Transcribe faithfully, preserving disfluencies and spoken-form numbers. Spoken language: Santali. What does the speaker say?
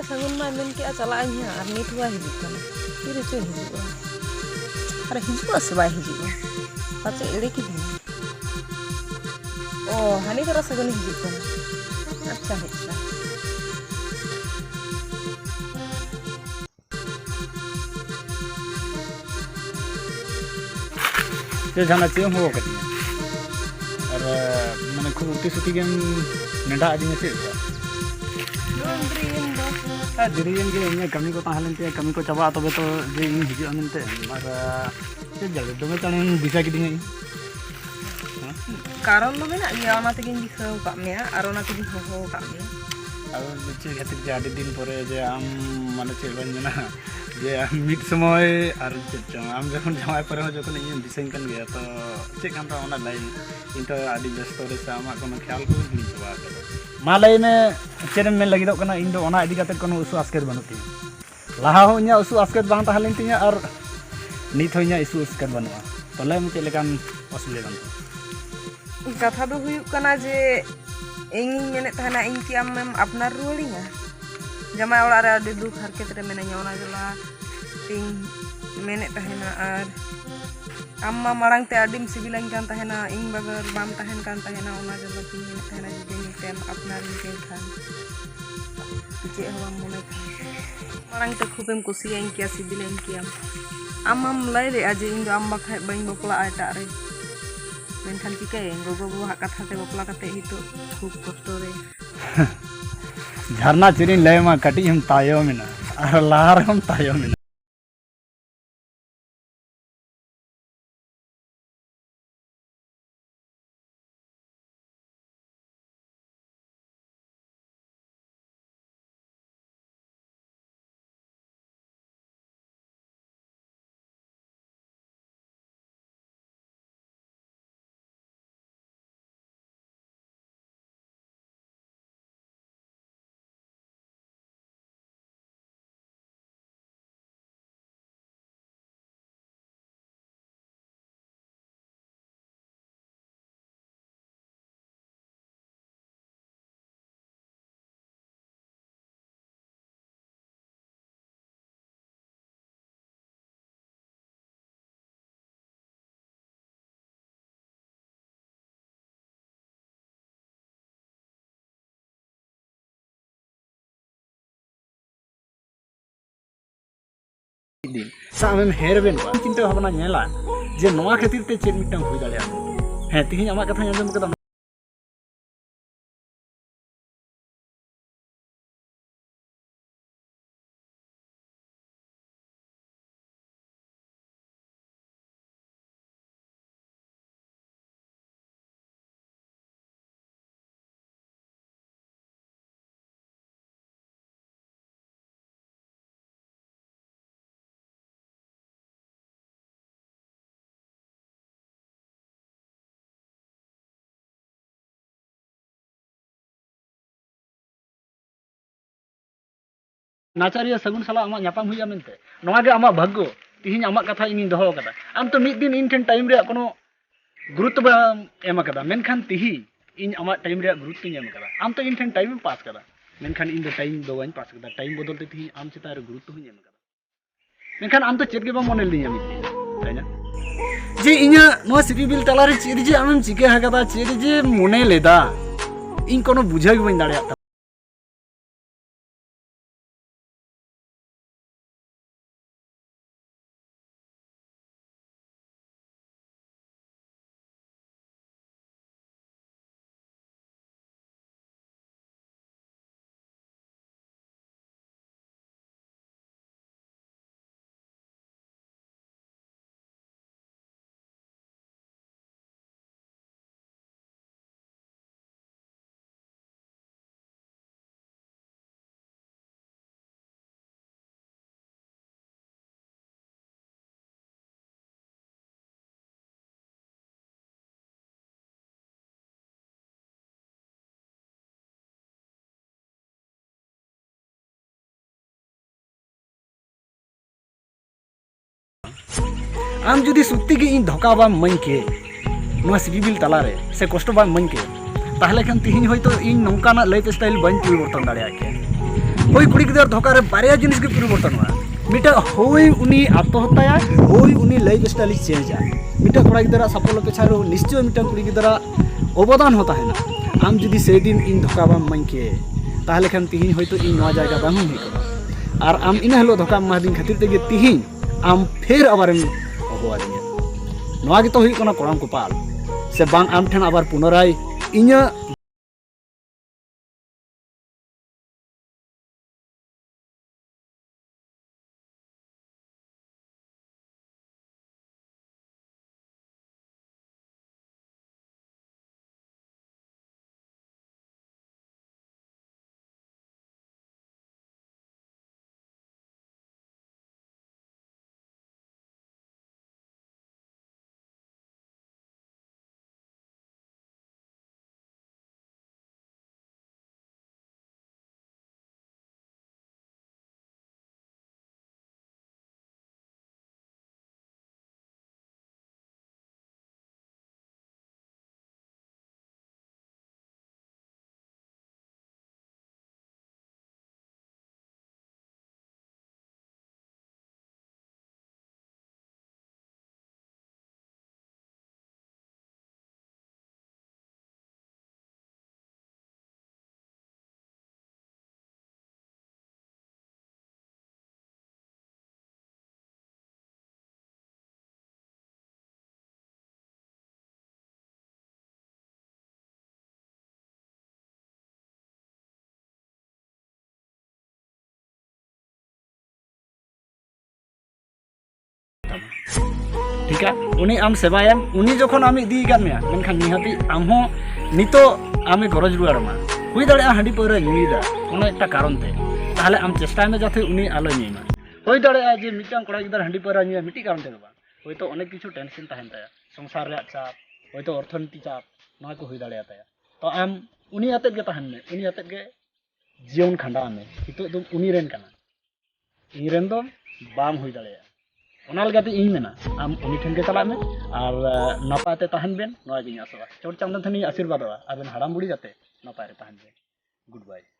ᱥᱟᱹᱜᱩᱱ ᱢᱟᱭ ᱢᱮᱱ ᱠᱮᱜᱼᱟ ᱪᱟᱞᱟᱜ ᱟᱹᱧ ᱦᱟᱸᱜ, ᱟᱨ ᱱᱤᱛ ᱦᱚᱸ ᱵᱟᱭ ᱦᱤᱡᱩᱜ ᱠᱟᱱᱟ᱾ ᱛᱤ ᱨᱮᱪᱚᱭ ᱦᱤᱡᱩᱜᱼᱟ? ᱟᱨ ᱦᱤᱡᱩᱜᱼᱟ ᱥᱮ ᱵᱟᱭ ᱦᱤᱡᱩᱜᱼᱟ? ᱯᱟᱪᱮ ᱮᱲᱮ ᱠᱤᱫᱤᱧᱟ᱾ ᱚ, ᱦᱟᱹᱱᱤ ᱛᱚᱨᱟ ᱥᱟᱹᱜᱩᱱᱮ ᱦᱤᱡᱩᱜ ᱠᱟᱱᱟ᱾ ᱟᱪᱪᱷᱟ, ᱦᱮᱡ ᱮᱱᱟ᱾ ᱪᱮᱫ ᱡᱟᱦᱟᱱᱟᱜ ᱪᱮᱫ ᱮᱢ ᱦᱚᱦᱚ ᱟᱠᱟᱫᱤᱧᱟ? ᱟᱨ, ᱢᱟᱱᱮ, ᱠᱷᱩᱵ ᱩᱛᱤ ᱥᱩᱛᱤ ᱜᱮᱢ ᱱᱮᱰᱟ ᱟᱹᱫᱤᱧᱟ ᱪᱮᱫ ᱞᱮᱠᱟ? ᱵᱟᱝ, ᱫᱮᱨᱤᱭᱮᱱ ᱫᱚ᱾ ᱟᱨ ᱫᱮᱨᱤᱭᱮᱱ ᱜᱮ, ᱤᱧᱟᱹᱜ ᱠᱟᱹᱢᱤ ᱠᱚ ᱛᱟᱦᱮᱸ ᱞᱮᱱ ᱛᱤᱧᱟᱹ, ᱠᱟᱹᱢᱤ ᱠᱚ ᱪᱟᱵᱟᱜᱼᱟ ᱛᱚᱵᱮ ᱛᱚ ᱡᱮ ᱤᱧ ᱦᱤᱡᱩᱜᱼᱟ ᱢᱮᱱᱛᱮ᱾ ᱟᱨ, ᱪᱮᱫ ᱡᱟᱹᱲᱤ ᱫᱚᱢᱮ ᱪᱟᱬᱮᱢ ᱫᱤᱥᱟᱹ ᱠᱤᱫᱤᱧᱟ ᱤᱧ᱾ ᱠᱟᱨᱚᱱ ᱫᱚ ᱢᱮᱱᱟᱜ ᱜᱮᱭᱟ, ᱚᱱᱟ ᱛᱮᱜᱤᱧ ᱫᱤᱥᱟᱹ ᱟᱠᱟᱫ ᱢᱮᱭᱟ ᱟᱨ ᱚᱱᱟ ᱛᱮᱜᱤᱧ ᱦᱚᱦᱚ ᱟᱠᱟᱫ ᱢᱮᱭᱟ᱾ ᱟᱫᱚ ᱪᱮᱫ ᱠᱷᱟᱹᱛᱤᱨ ᱡᱮ ᱟᱹᱰᱤ ᱫᱤᱱ ᱯᱚᱨᱮ ᱡᱮ ᱟᱢ, ᱢᱟᱱᱮ, ᱪᱮᱫ ᱵᱟᱹᱧ ᱢᱮᱱᱟ, ᱡᱮ ᱟᱢ ᱢᱤᱫ ᱥᱚᱢᱚᱭ ᱟᱨ ᱪᱮᱫ ᱪᱚᱝ, ᱟᱢ ᱡᱚᱠᱷᱚᱱ ᱡᱟᱶᱟᱭ ᱯᱚᱨᱮ ᱦᱚᱸ ᱡᱚᱠᱷᱚᱱ ᱤᱧᱮᱢ ᱫᱤᱥᱟᱹᱧ ᱠᱟᱱ ᱜᱮᱭᱟ, ᱛᱚ ᱪᱮᱫ ᱠᱟᱱ ᱛᱟᱢᱟ ᱚᱱᱟ ᱞᱟᱹᱭ ᱢᱮ᱾ ᱤᱧ ᱛᱚ ᱟᱹᱰᱤ ᱵᱮᱥᱛᱚ ᱨᱮ ᱥᱮ ᱟᱢᱟᱜ ᱠᱳᱱᱳ ᱠᱷᱮᱭᱟᱞ ᱠᱚ ᱦᱤᱲᱤᱧ ᱪᱟᱵᱟ ᱟᱠᱟᱫᱟ᱾ ᱢᱟ ᱞᱟᱹᱭ ᱢᱮ, ᱪᱮᱫ ᱮᱢ ᱢᱮᱱ ᱞᱟᱹᱜᱤᱫᱚᱜ ᱠᱟᱱᱟ? ᱤᱧ ᱫᱚ ᱚᱱᱟ ᱤᱫᱤ ᱠᱟᱛᱮᱫ ᱠᱳᱱᱳ ᱩᱥᱩ ᱟᱥᱠᱮᱛ ᱵᱟᱹᱱᱩᱜ ᱛᱤᱧᱟᱹ᱾ ᱞᱟᱦᱟ ᱦᱚᱸ ᱤᱧᱟᱹᱜ ᱩᱥᱩ ᱟᱥᱠᱮᱛ ᱵᱟᱝ ᱛᱟᱦᱮᱸ ᱞᱮᱱ ᱛᱤᱧᱟᱹ ᱟᱨ ᱱᱤᱛ ᱦᱚᱸ ᱤᱧᱟᱹᱜ ᱩᱥᱩ ᱟᱥᱠᱮᱛ ᱵᱟᱹᱱᱩᱜᱼᱟ᱾ ᱛᱚ ᱞᱟᱹᱭ ᱢᱮ ᱪᱮᱫ ᱞᱮᱠᱟᱱ ᱚᱥᱩᱵᱤᱫᱷᱟ ᱠᱟᱱ ᱛᱟᱢᱟ? ᱠᱟᱛᱷᱟ ᱫᱚ ᱦᱩᱭᱩᱜ ᱠᱟᱱᱟ ᱡᱮ ᱤᱧᱤᱧ ᱢᱮᱱᱮᱫ ᱛᱟᱦᱮᱱᱟ, ᱤᱧ ᱠᱤ ᱟᱢᱮᱢ ᱟᱯᱱᱟᱨ ᱨᱩᱣᱟᱹᱲᱤᱧᱟ? ᱡᱟᱢᱟᱭ ᱚᱲᱟᱜ ᱨᱮ ᱟᱹᱰᱤ ᱫᱩᱠ ᱦᱟᱨᱠᱮᱛ ᱨᱮ ᱢᱮᱱᱟᱹᱧᱟ, ᱚᱱᱟ ᱡᱟᱞᱟ ᱛᱤᱧ ᱢᱮᱱᱮᱫ ᱛᱟᱦᱮᱱᱟ᱾ ᱟᱨ ᱟᱢ ᱢᱟ ᱢᱟᱲᱟᱝ ᱛᱮ ᱟᱹᱰᱤᱢ ᱥᱤᱵᱤᱞᱟᱹᱧ ᱠᱟᱱ ᱛᱟᱦᱮᱱᱟ, ᱤᱧ ᱵᱮᱜᱚᱨ ᱵᱟᱢ ᱛᱟᱦᱮᱱ ᱠᱟᱱ ᱛᱟᱦᱮᱱᱟ, ᱚᱱᱟ ᱡᱟᱞᱟ ᱛᱤᱧ ᱢᱮᱱᱮᱫ ᱛᱟᱦᱮᱱᱟ ᱡᱩᱫᱤ ᱱᱤᱛᱮᱢ ᱟᱯᱱᱟᱨᱤᱧ ᱠᱟᱱ ᱠᱷᱟᱱ᱾ ᱪᱮᱫ ᱦᱚᱸ ᱵᱟᱢ ᱢᱚᱱᱮ ᱠᱷᱟᱱ᱾ ᱢᱟᱲᱟᱝ ᱛᱮ ᱠᱷᱩᱵᱮᱢ ᱠᱩᱥᱤᱭᱟᱹᱧ ᱠᱮᱭᱟ, ᱥᱤᱵᱤᱞᱟᱹᱧ ᱠᱮᱭᱟᱢ᱾ ᱟᱢ ᱢᱟᱢ ᱞᱟᱹᱭ ᱞᱮᱫᱼᱟ ᱡᱮ ᱤᱧ ᱫᱚ ᱟᱢ ᱵᱟᱠᱷᱟᱡ ᱵᱟᱹᱧ ᱵᱟᱯᱞᱟᱜᱼᱟ ᱮᱴᱟᱜ ᱨᱮ᱾ ᱢᱮᱱᱠᱷᱟᱱ ᱪᱤᱠᱟᱹᱭᱟᱹᱧ, ᱜᱚᱜᱚ ᱵᱟᱵᱟᱣᱟᱜ ᱠᱟᱛᱷᱟ ᱛᱮ ᱵᱟᱯᱞᱟ ᱠᱟᱛᱮ ᱱᱤᱛᱚᱜ ᱠᱷᱩᱵ ᱠᱚᱥᱴᱚ ᱨᱮ᱾ ᱡᱷᱟᱨᱱᱟ, ᱪᱮᱫ ᱤᱧ ᱞᱟᱹᱭᱟᱢᱟ, ᱠᱟᱹᱴᱤᱡ ᱮᱢ ᱛᱟᱭᱚᱢ ᱮᱱᱟ, ᱟᱨ ᱞᱟᱦᱟ ᱨᱮᱦᱚᱸᱢ ᱛᱟᱭᱚᱢ ᱮᱱᱟ᱾ ᱥᱮ ᱟᱢᱮᱢ ᱦᱮᱨ ᱵᱮᱱ ᱠᱚᱣᱟ, ᱪᱤᱱᱛᱟᱹ ᱵᱷᱟᱵᱽᱱᱟ ᱧᱮᱞᱟ ᱡᱮ ᱱᱚᱣᱟ ᱠᱷᱟᱹᱛᱤᱨ ᱛᱮ ᱪᱮᱫ ᱢᱤᱫᱴᱟᱝ ᱦᱩᱭ ᱫᱟᱲᱮᱭᱟᱜᱼᱟ᱾ ᱦᱮᱸ, ᱛᱮᱦᱮᱧ ᱟᱢᱟᱜ ᱠᱟᱛᱷᱟᱧ ᱟᱸᱡᱚᱢ ᱠᱮᱫᱟ᱾ ᱱᱟᱪᱟᱨᱤᱭᱟᱹ ᱥᱟᱹᱜᱩᱱ ᱥᱟᱞᱟᱜ ᱟᱢᱟᱜ ᱧᱟᱯᱟᱢ ᱦᱩᱭᱩᱜᱼᱟ ᱢᱮᱱᱛᱮ, ᱱᱚᱣᱟ ᱜᱮ ᱟᱢᱟᱜ ᱵᱷᱟᱜᱽᱜᱚ᱾ ᱛᱤᱦᱤᱧ ᱟᱢᱟᱜ ᱠᱟᱛᱷᱟ ᱤᱧᱤᱧ ᱫᱚᱦᱚ ᱟᱠᱟᱫᱟ᱾ ᱟᱢ ᱛᱚ ᱢᱤᱫ ᱫᱤᱱ ᱤᱧ ᱴᱷᱮᱱ ᱴᱟᱭᱤᱢ ᱨᱮᱭᱟᱜ ᱠᱳᱱᱳ ᱜᱩᱨᱩᱛᱛᱚ ᱵᱟᱢ ᱮᱢ ᱟᱠᱟᱫᱟ, ᱢᱮᱱᱠᱷᱟᱱ ᱛᱤᱦᱤᱧ ᱤᱧ ᱟᱢᱟᱜ ᱴᱟᱭᱤᱢ ᱨᱮᱭᱟᱜ ᱜᱩᱨᱩᱛᱛᱚᱧ ᱮᱢ ᱟᱠᱟᱫᱟ᱾ ᱟᱢ ᱛᱚ ᱤᱧ ᱴᱷᱮᱱ ᱴᱟᱭᱤᱢ ᱮᱢ ᱯᱟᱥ ᱟᱠᱟᱫᱟ, ᱢᱮᱱᱠᱷᱟᱱ ᱤᱧ ᱫᱚ ᱴᱟᱭᱤᱢ ᱫᱚ ᱵᱟᱹᱧ ᱯᱟᱥ ᱟᱠᱟᱫᱟ᱾ ᱴᱟᱭᱤᱢ ᱵᱚᱫᱚᱞ ᱛᱮ ᱛᱤᱦᱤᱧ ᱟᱢ ᱪᱮᱛᱟᱱ ᱨᱮ ᱜᱩᱨᱩᱛᱛᱚ ᱦᱚᱸᱧ ᱮᱢ ᱟᱠᱟᱫᱟ, ᱢᱮᱱᱠᱷᱟᱱ ᱟᱢ ᱫᱚ ᱪᱮᱫ ᱜᱮ ᱵᱟᱢ ᱢᱚᱱᱮ ᱞᱤᱫᱤᱧᱟ ᱢᱤᱫ ᱫᱤᱱ, ᱛᱟᱭ ᱱᱟ? ᱡᱮ ᱤᱧᱟᱹᱜ ᱱᱚᱣᱟ ᱥᱤᱯᱤ ᱵᱤᱞ ᱛᱟᱞᱟᱨᱮ ᱪᱮᱫ ᱡᱮ ᱟᱢᱮᱢ ᱪᱤᱠᱟᱹ ᱟᱠᱟᱫᱟ, ᱪᱮᱫ ᱡᱮ ᱢᱚᱱᱮ ᱞᱮᱫᱟ, ᱤᱧ ᱠᱳᱱᱳ ᱵᱩᱡᱷᱟᱹᱣ ᱜᱮ ᱵᱟᱹᱧ ᱫᱟᱲᱮᱭᱟᱜ ᱛᱟᱢᱟ᱾ ᱟᱢ ᱡᱩᱫᱤ ᱥᱚᱛᱛᱤ ᱜᱮ ᱤᱧ ᱫᱷᱳᱠᱟ ᱵᱟᱢ ᱤᱢᱟᱹᱧ ᱠᱮ, ᱱᱚᱣᱟ ᱥᱤᱵᱤᱵᱤᱞ ᱛᱟᱞᱟᱨᱮ ᱥᱮ ᱠᱚᱥᱴᱚ ᱵᱟᱢ ᱤᱢᱟᱹᱧ ᱠᱮ, ᱛᱟᱦᱚᱞᱮ ᱠᱷᱟᱱ ᱛᱤᱦᱤᱧ ᱦᱚᱭᱛᱳ ᱤᱧ ᱱᱚᱝᱠᱟᱱᱟᱜ ᱞᱟᱭᱤᱯᱷ ᱥᱴᱟᱭᱤᱞ ᱵᱟᱹᱧ ᱯᱚᱨᱤᱵᱚᱨᱛᱚᱱ ᱫᱟᱲᱮᱭᱟᱜ ᱠᱮᱭᱟ᱾ ᱦᱳᱭ, ᱠᱩᱲᱤ ᱜᱤᱫᱽᱨᱟᱹ ᱫᱷᱳᱠᱟ ᱨᱮ ᱵᱟᱨᱭᱟ ᱡᱤᱱᱤᱥ ᱜᱮ ᱯᱚᱨᱤᱵᱚᱨᱛᱚᱱᱚᱜᱼᱟ᱾ ᱢᱤᱫᱴᱟᱝ ᱦᱳᱭ ᱩᱱᱤ ᱟᱛᱢᱚᱦᱚᱛᱛᱟᱭᱟ, ᱦᱳᱭ ᱩᱱᱤ ᱞᱟᱭᱤᱯᱷ ᱥᱴᱟᱭᱤᱞ ᱪᱮᱧᱡᱟ᱾ ᱢᱤᱫᱴᱟᱝ ᱠᱚᱲᱟ ᱜᱤᱫᱽᱨᱟᱹ ᱥᱟᱯᱷᱚᱞᱞᱚ ᱯᱮᱪᱷᱟᱱ ᱨᱮ ᱱᱤᱥᱪᱚᱭ ᱢᱤᱫᱴᱟᱝ ᱠᱩᱲᱤ ᱜᱤᱫᱽᱨᱟᱹ ᱚᱵᱚᱫᱟᱱ ᱦᱚᱸ ᱛᱟᱦᱮᱱᱟ᱾ ᱟᱢ ᱡᱩᱫᱤ ᱥᱮᱫᱤᱱ ᱤᱧ ᱫᱷᱳᱠᱟ ᱵᱟᱢ ᱤᱢᱟᱹᱧ ᱠᱮ, ᱛᱟᱦᱚᱞᱮ ᱠᱷᱟᱱ ᱛᱤᱦᱤᱧ ᱦᱚᱭᱛᱳ ᱤᱧ ᱱᱚᱣᱟ ᱡᱟᱭᱜᱟ ᱵᱟᱝ ᱦᱩᱭ ᱠᱚᱜᱼᱟ᱾ ᱟᱨ ᱟᱢ ᱤᱱᱟᱹ ᱦᱤᱞᱳᱜ ᱫᱷᱳᱠᱟᱢ ᱮᱢᱟᱫᱤᱧ ᱠᱷᱟᱹᱛᱤᱨ ᱛᱮᱜᱮ ᱛᱤᱦᱤᱧ ᱟᱢ ᱯᱷᱮᱨ ᱟᱵᱟᱨᱮᱢ ᱦᱚᱦᱚᱣᱟᱫᱤᱧᱟ᱾ ᱱᱚᱣᱟ ᱜᱮᱛᱚ ᱦᱩᱭᱩᱜ ᱠᱟᱱᱟ ᱠᱚᱲᱟᱢ ᱠᱚᱯᱟᱞ᱾ ᱥᱮ ᱵᱟᱝ ᱟᱢ ᱴᱷᱮᱱ ᱟᱵᱟᱨ ᱯᱩᱱᱚᱨᱟᱭ ᱤᱧᱟᱹᱜ ᱴᱷᱤᱠᱟ, ᱩᱱᱤ ᱟᱢ ᱥᱮᱵᱟᱭᱮᱢ, ᱩᱱᱤ ᱡᱚᱠᱷᱚᱱ ᱟᱢ ᱤᱫᱤ ᱟᱠᱟᱫ ᱢᱮᱭᱟ, ᱢᱮᱱᱠᱷᱟᱱ ᱱᱤᱦᱟᱹᱛᱤ ᱟᱢ ᱦᱚᱸ ᱱᱤᱛᱚᱜ ᱟᱢᱮ ᱜᱚᱨᱚᱡᱽ ᱨᱩᱣᱟᱹᱲ ᱟᱢᱟ᱾ ᱦᱩᱭ ᱫᱟᱲᱮᱭᱟᱜᱼᱟ ᱦᱟᱺᱰᱤ ᱯᱟᱹᱣᱨᱟᱹ ᱧᱩᱭᱮᱫᱟ ᱠᱳᱱᱳ ᱮᱠᱴᱟ ᱠᱟᱨᱚᱱ ᱛᱮ, ᱛᱟᱦᱚᱞᱮ ᱟᱢ ᱪᱮᱥᱴᱟᱭ ᱢᱮ ᱡᱟᱛᱮ ᱩᱱᱤ ᱟᱞᱚᱭ ᱧᱩᱭ ᱢᱟ᱾ ᱦᱩᱭ ᱫᱟᱲᱮᱭᱟᱜᱼᱟ ᱡᱮ ᱢᱤᱫᱴᱟᱝ ᱠᱚᱲᱟ ᱜᱤᱫᱟᱹᱨ ᱦᱟᱺᱰᱤ ᱯᱟᱹᱣᱨᱟᱹ ᱧᱩᱭᱟ ᱢᱤᱫᱴᱤᱡ ᱠᱟᱨᱚᱱ ᱛᱮ ᱫᱚ ᱵᱟᱝ, ᱦᱳᱭᱛᱳ ᱚᱱᱮᱠ ᱠᱤᱪᱷᱩ ᱴᱮᱱᱥᱮᱱ ᱛᱟᱦᱮᱱ ᱛᱟᱭᱟ, ᱥᱚᱝᱥᱟᱨ ᱨᱮᱭᱟᱜ ᱪᱟᱯ, ᱦᱳᱭᱛᱳ ᱚᱨᱛᱷᱚᱱᱤᱛᱤ ᱪᱟᱯ, ᱱᱚᱣᱟ ᱠᱚ ᱦᱩᱭ ᱫᱟᱲᱮᱭᱟᱛᱟᱭᱟ᱾ ᱛᱚ ᱟᱢ ᱩᱱᱤ ᱟᱛᱮᱫ ᱜᱮ ᱛᱟᱦᱮᱱ ᱢᱮ, ᱩᱱᱤ ᱟᱛᱮᱫ ᱜᱮ ᱡᱤᱭᱚᱱ ᱠᱷᱟᱸᱰᱟᱣ ᱢᱮ᱾ ᱱᱤᱛᱚᱜ ᱫᱚ ᱩᱱᱤ ᱨᱮᱱ ᱠᱟᱱᱟ, ᱤᱧ ᱨᱮᱱ ᱫᱚ ᱵᱟᱢ ᱦᱩᱭ ᱫᱟᱲᱮᱭᱟᱜᱼᱟ᱾ ᱚᱱᱟ ᱞᱮᱠᱟᱛᱮ ᱤᱧ ᱢᱮᱱᱟ, ᱟᱢ ᱩᱱᱤ ᱴᱷᱮᱱ ᱜᱮ ᱪᱟᱞᱟᱜ ᱢᱮ ᱟᱨ, ᱟᱸ, ᱱᱟᱯᱟᱭ ᱛᱮ ᱛᱟᱦᱮᱱ ᱵᱮᱱ, ᱱᱚᱣᱟ ᱜᱤᱧ ᱟᱥᱚᱜᱼᱟ᱾ ᱪᱚᱴ ᱪᱟᱸᱫᱚ ᱴᱷᱮᱱᱤᱧ ᱟᱥᱤᱨᱵᱟᱫᱚᱜᱼᱟ ᱟᱵᱮᱱ ᱦᱟᱲᱟᱢ ᱵᱩᱲᱦᱤ ᱡᱟᱛᱮ ᱱᱟᱯᱟᱭ ᱨᱮ ᱛᱟᱦᱮᱱ ᱵᱮᱱ᱾ Goodbye᱾